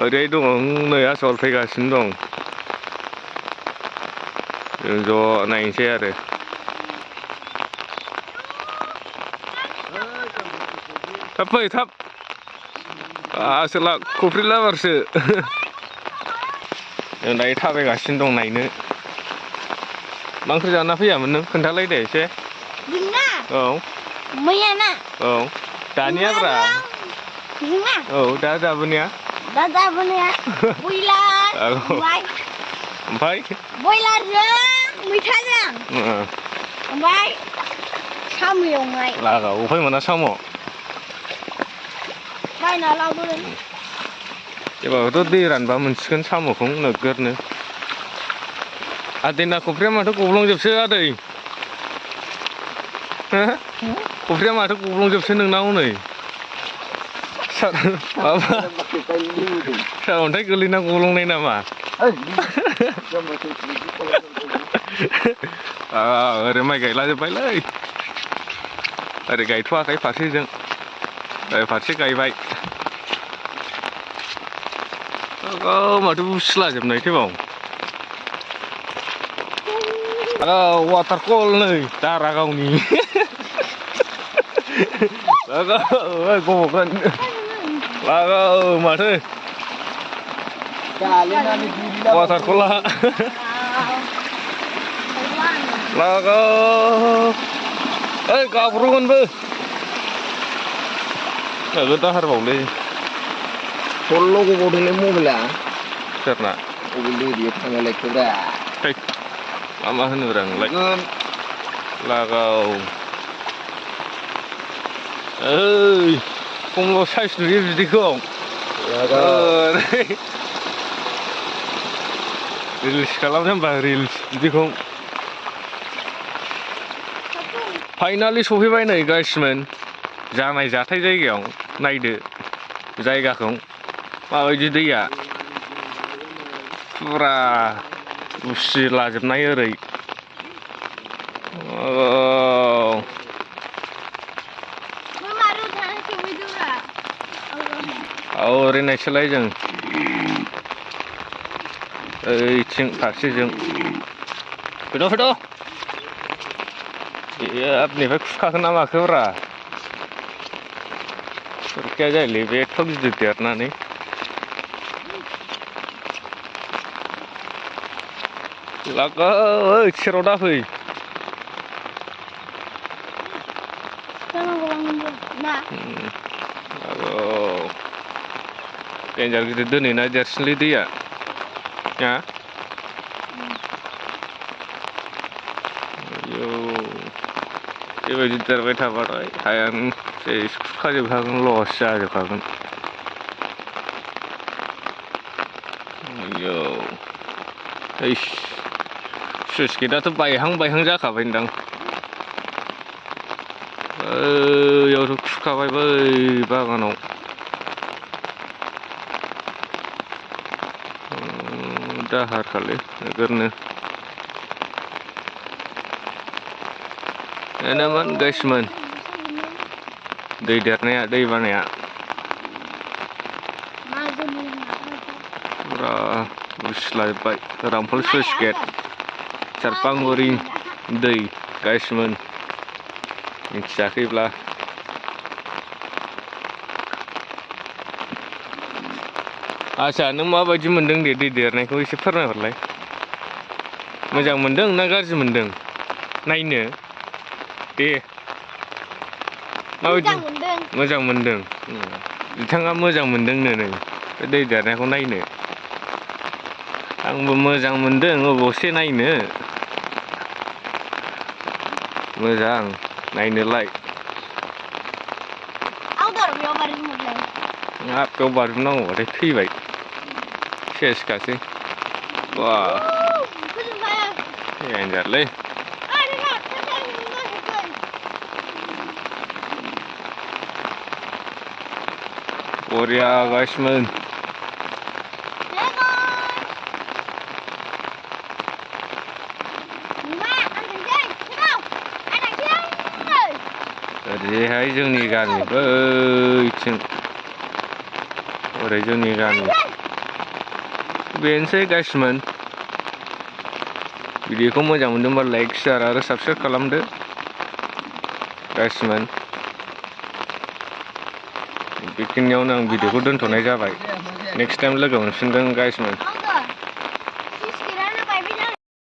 ओरै दङ नै आसल फैगासिनो दं जों ज' नायनोसै आरो थाब फै थाब आसोला खफ्रिलाबारसो जों दायो थाबायगासिनो दं नायनो मा ओंख्रि जाना फैयामोन नों खोन्थालाय दे एसे जोंना औ मैयाना औ दानियाब्रा जोंना औ दा जाबोनाया बयलार ओमफ्राय बयलारजों मैथाजों ओमफ्राय साम' एवनाय लागाव अफाय मोना साम' बायना लाबोदों एबारथ' दै रानबा मोनसिगोन साम'खौ नोगोरनो आदैना खफ्रिया माथो गब्लंजोबसो आदै खफ्रिया माथो गब्लंजोबसो नोंना हनै माबा सारअन्थाइ गोलैना गब्लंनाय नामा ओरै माइ गायलाजोब्बायलै ओरै गायथ'वाखै फारसेजों ओरै फारसे गायबाय माथो बुसिलाजोबनायथो बाव वाटारफल नै दारागावनि गब'गोन लागाव माथो वाटारफला लागाव ओइ गाब्र'गोनबो नोगोद दाहारबावलै सल्ल' गबावदोंलै मबाइला सोरना मबाइल ओरैयाव थांलायलायखोब्रा मा होनोब्रा नोंलाय लागाव ओइ खमल' साइज नुयो बिदिखौ रिल्स खालामनो होनबा रिल्स बिदिखौ फाइनालि सफैबाय नै गाइसमोन जानाय जाथाय जायगायाव नायदो जायगाखौ माबायदि दैया फुरा उसिलाजोबनाय ओरै ओरै नायसोलाय जों ओइथिं फारसेजों फैद' एबनिफ्राय खुरखाखोन ना माखोब्रा खुरखाया जायोलै बे एथ' गिदिर देरनानै लागाव ओइ सेराव दाफै देन्जार गिदिर दोनैना देरसिनलै दैया हा बेबायदि देरबाय थाबाथाय हायानो खुरखाजोबखागोन लस जाजोबखागोन सुइस गेटआथ' बायहां जाखाबायदां बैयावथ' खुरखाबाय बै बागानाव दाहारखालै नोगोरनो एनामोन गाइसमोन दै देरनाया दै बानाया फुरा उसिलाजोब्बाय रामफल सुइस गेट सेरफांगुरि दै गाइसमोन मिथियाखैब्ला आच्छा नों माबायदि मोनदों दे दै देरनायखौ एसे फोरमायहरलाय मोजां मोनदों ना गाज्रि मोनदों नायनो दे माबायदि मोजां मोनदों बिथाङा मोजां मोनदोंनो नै बे दै देरनायखौ नायनो आंबो मोजां मोनदों अबावसे नायनो मोजां नायनोलाय हाब बेयाव बाज्रुमनांगौबाथाय थैबाय सेसखासै बा देन्जारलै बरिया गाइसमोन ओरैहाय जोंनि गामि बैथिं ओरै जोंनि गामि बेनोसै गाइसमोन भिडिअखौ मोजां मोनदोंबा लाइक शेयार आरो साबस्क्राइब खालामदो गाइसमोन बेखिनियावनो आं भिडिअखौ दोनथ'नाय जाबाय नेक्स्ट टाइम लोगो मोनफिनगोन गाइसमोन